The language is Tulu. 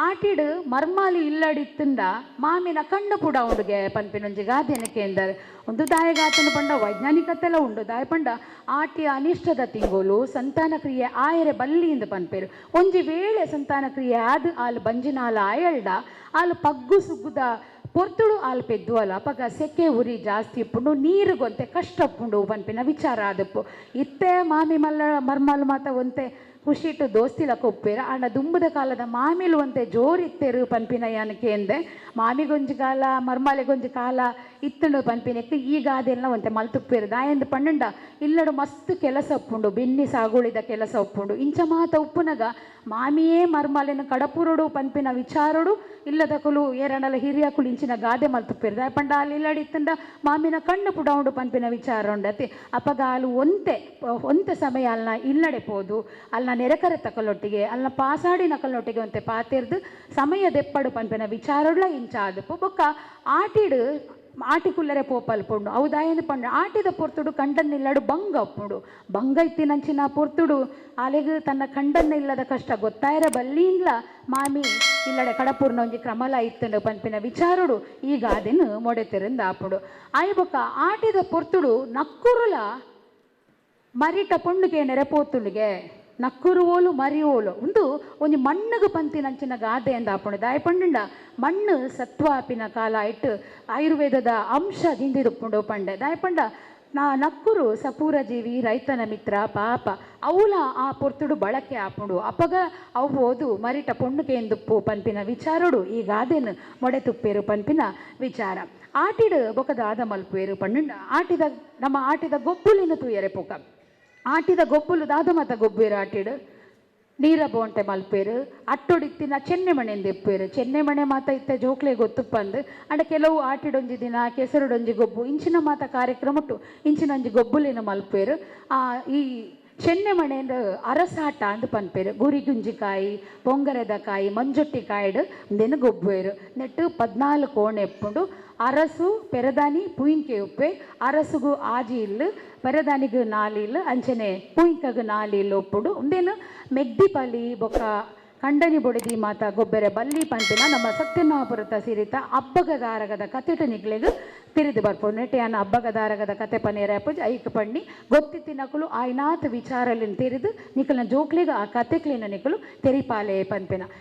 ಆಟಿಡ್ ಮರ್ಮಾಲಿ ಇಲ್ಲಡಿತ್ತುಂಡ ಮಾಮಿನ ಕಣ್ಣು ಪುಡಾವುಂಡುಗೆ ಪನ್ಪಿನೊಂಜಿ ಗಾದೆನ್ ಕೇಂದರ್. ಉಂದು ದಾಯೆಗಾತುಂಡು ಪಂಡ ವೈಜ್ಞಾನಿಕತೆಲ ಉಂಡು. ದಾಯೆ ಪಂಡ ಆಟಿ ಅನಿಷ್ಟದ ತಿಂಗೊಲು, ಸಂತಾನ ಕ್ರಿಯೆ ಆಯೆರೆ ಬಲ್ಲಿಂದ್ ಪನ್ಪೆರ್. ಒಂಜಿ ವೇಳೆ ಸಂತಾನ ಕ್ರಿಯೆ ಆದ್ ಆಲ್ ಬಂಜಿನಾಲ್ ಆಯಲ್ಡ ಆಲ್ ಪಗ್ಗು ಸುಗ್ಗುದ ಪೊರ್ತುಡು ಆಲ್ ಪೆದ್ದುವಲ್. ಅಪಗ ಸೆಕೆ ಉರಿ ಜಾಸ್ತಿ ಉಪ್ಪುಂಡು, ನೀರುಗೊಂತೆ ಕಷ್ಟ ಉಪ್ಪುಂಡು ಪನ್ಪಿನ ವಿಚಾರ ಆದಿಪ್ಪು. ಇತ್ತೆ ಮಾಮಿ ಮಲ್ಲ ಮರ್ಮಾಲ್ ಮಾತ ಒಂತೆ ಖುಷಿಟ್ ದೋಸ್ತಿಲಕ ಉಪ್ಪೇರು. ಆಂಡ ದುಂಬುದ ಕಾಲದ ಮಾಮಿಲು ಒಂತೆ ಜೋರಿತ್ತೆರು ಪನ್ಪಿನ ಯಾನ್ ಕೇಂದೆ. ಮಾಮಿಗೊಂಜಿ ಕಾಲ ಮರ್ಮಾಲೆಗೊಂಜಿ ಕಾಲ ಇತ್ತುಂಡು ಪನ್ಪಿನಕ್ಕೆ ಈ ಗಾದೆಲ್ಲ ಒಂತೆ ಮಲ್ತುಪ್ಪೇರು. ದಾಯೆಂದ್ ಪಂಡಂಡ ಇಲ್ಲಡು ಮಸ್ತ್ ಕೆಲಸ ಉಪ್ಪುಂಡು, ಬೆನ್ನಿ ಸಾಗುಳಿದ ಕೆಲಸ ಉಪ್ಪುಂಡು. ಇಂಚ ಮಾತ ಉಪ್ಪುನಗ ಮಾಮಿಯೇ ಮರ್ಮಾಲೆನ ಕಡಪುರುಡು ಪನ್ಪಿನ ವಿಚಾರೋಡು ಇಲ್ಲದಕುಲು ಏರನಲ ಹಿರಿಯಕುಲು ಇಂಚಿನ ಗಾದೆ ಮಲ್ತುಪ್ಪೇರು. ದಾಯೆ ಪಂಡ ಅಲ್ಲಿ ಇಲ್ಲಡು ಇತ್ತುಂಡ ಮಾಮಿನ ಕಣ್ಣು ಪುಡವುಂಡು ಪನ್ಪಿನ ವಿಚಾರ ಉಂಡತೆ. ಅಪಗ ಆಲು ಒಂತೆ ಒಂತೆ ಸಮಯ ಅಲ್ನ ಇಲ್ಲಡೆ ಪೋದು ಅಲ್ನ ನೆರೆಕರೆ ತಕಲೊಟ್ಟಿಗೆ ಅಲ್ನ ಪಾಸಾಡಿ ನಕಲೊಟ್ಟಿಗೆ ಒಂತೆ ಪಾತೆರ್ದು ಸಮಯ ದೆಪ್ಪಡು ಪನ್ಪಿನ ವಿಚಾರಡ್ಲ ಇಂಚ ಆದಪ್ಪು. ಬೊಕ್ಕ ಆಟಿಡು ಆಟಿ ಕುಲ್ಲರೆ ಪೋಪಲ್ ಪೋಂಡು ಅವು ದಾಯೆಂದ್ ಪಂಡ ಆಟಿದ ಪೊರ್ತುಡು ಕಂಡನ್ ಇಲ್ಲಡು ಬಂಗ ಉಪ್ಪುಂಡು. ಬಂಗ ಇತ್ತಿನಂಚಿನ ಪೊರ್ತುಡು ಆಲೆಗ್ ತನ್ನ ಕಂಡನ್ನ ಇಲ್ಲದ ಕಷ್ಟ ಗೊತ್ತಾಯರ ಬಲ್ಲಿಂದ್ಲ ಮಾಮಿ ಇಲ್ಲಡೆ ಕಡಪುರ್ನ ಒಂಜಿ ಕ್ರಮಲ ಇತ್ತುಂಡು ಪನ್ಪಿನ ವಿಚಾರಡು ಈ ಗಾದೆನ್ ಮೊಡೆತೆರಿಂದ ಆಪುಂಡು. ಆಯಿ ಬೊಕ್ಕ ಆಟಿದ ಪೊರ್ತುಡು ನಕ್ಕುರುಲ ಮರಿಟ ಪೊಣ್ಣುಗೆ ನೆರೆಪೋತುಂಡುಗೆ, ನಕ್ಕುರು ಓಲು ಮರಿ ಓಲು ಉಂದು ಒಂಜಿ ಮಣ್ಣುಗು ಪಂತಿನಂಚಿನ ಗಾದೆ ಅಂದ್ ಆಪುಂಡು. ದಾಯೆ ಪಂಡಂಡ ಮಣ್ಣು ಸತ್ವ ಆಪಿನ ಕಾಲ ಇಟ್ಟು ಆಯುರ್ವೇದದ ಅಂಶ ದಿಂದಿದುಪ್ಪುಂಡು ಪಂಡೆ. ದಾಯೆ ಪಂಡ ನಕ್ಕುರು ಸಪೂರ ಜೀವಿ, ರೈತನ ಮಿತ್ರ, ಪಾಪ ಅವುಲ ಆ ಪೊರ್ತುಡು ಬಳಕೆ ಆಪುಂಡು. ಅಪಗ ಅವು ಓದು ಮರಿಟ ಪೊಣ್ಣುಗೆ ಎಂದುಪ್ಪು ಪನ್ಪಿನ ವಿಚಾರಡು ಈ ಗಾದೆನ್ ಮೊಡೆ ತುಪ್ಪೇರು ಪನ್ಪಿನ ವಿಚಾರ. ಆಟಿಡು ಬೊಕ ದಾದ ಮಲ್ಪುವೇರು ಪಂಡ ಆಟಿದ ನಮ್ಮ ಆಟಿದ ಗೊಬ್ಬುಲಿನ ತೂಯರೆ ಪೋಕ. ಆಟಿದ ಗೊಬ್ಬುಲು ದಾದ ಮಾತ ಗೊಬ್ಬುವೇರು ಆಟಿಡು ನೀರ ಬೋಂಟೆ ಮಲ್ಪೇರು, ಅಟ್ಟೊಡಿತ್ತಿನ ಚೆನ್ನೆಮಣೆಂದು ಎಪ್ಪೇರು. ಚೆನ್ನೆಮಣೆ ಮಾತ ಇತ್ತೆ ಜೋಕ್ಲೆ ಗೊತ್ತುಪ್ಪಂದು. ಅಂಡ ಕೆಲವು ಆಟಿಡೊಂಜಿ ದಿನ ಕೆಸರುಡೊಂಜಿ ಗೊಬ್ಬು ಇಂಚಿನ ಮಾತ ಕಾರ್ಯಕ್ರಮಟ್ಟು ಇಂಚಿನ ಒಂಜಿ ಗೊಬ್ಬುಲೇನು ಮಲ್ಪೇರು. ಈ ಚೆನ್ನೆಮಣೆಂದು ಅರಸಾಟ ಅಂದ್ ಪನ್ಪೇರು. ಗುರಿ ಗುಂಜಿಕಾಯಿ, ಪೊಂಗರೆದ ಕಾಯಿ, ಮಂಜೊಟ್ಟಿ ಕಾಯಿಡು ಇಂದೆನ್ ಗೊಬ್ಬುವೇರು. ನೆಟ್ಟು 14 ಕೋಣೆ ಎಪ್ಪುಂಡು. ಅರಸು ಪೆರದಾನಿ ಪುಯಿಂಕೆ ಉಪ್ಪೆ. ಅರಸುಗು ಆಜಿ ಇಲ್ಲು, ಪೆರದಾನಿಗು 4 ಇಲ್ಲು, ಅಂಚನೆ ಪುಯಿಂಕಗು 4 ಇಲ್ಲು ಉಪ್ಪುಂಡು. ಉಂದೇನು ಮೆಗ್ದಿ ಪಲಿ ಬೊಕ್ಕ ಕಂಡನಿ ಬೊಡೆದಿ ಮಾತ ಗೊಬ್ಬೆರೆ ಬಲ್ಲಿ ಪನ್ಪಿನ ನಮ್ಮ ಸತ್ಯನಾಪುರತ ಸಿರಿತ ಅಬ್ಬಗದಾರಗದ ಕತೆಟ ನಿಕ್ಲೆಗ್ ತಿರಿದು ಬರ್ಪುಂಡು. ನೆಟ್ಟೆ ಅಬ್ಬಗದಾರಗದ ಕತೆ ಪನೇರ ಪೂಜೆ ಐಕ್ ಪಣ್ಣಿ ಗೊತ್ತಿತ್ತಿನಕುಲು ಆಯ್ನಾತ್ ವಿಚಾರಲಿನ್ ತೆರಿದು ನಿಕಲ್ನ ಜೋಕ್ಲೆಗ್ ಆ ಕತೆಕ್ಲೆನ ನಿಕುಲು ತೆರಿಪಾಲೆ ಪನ್ಪಿನ.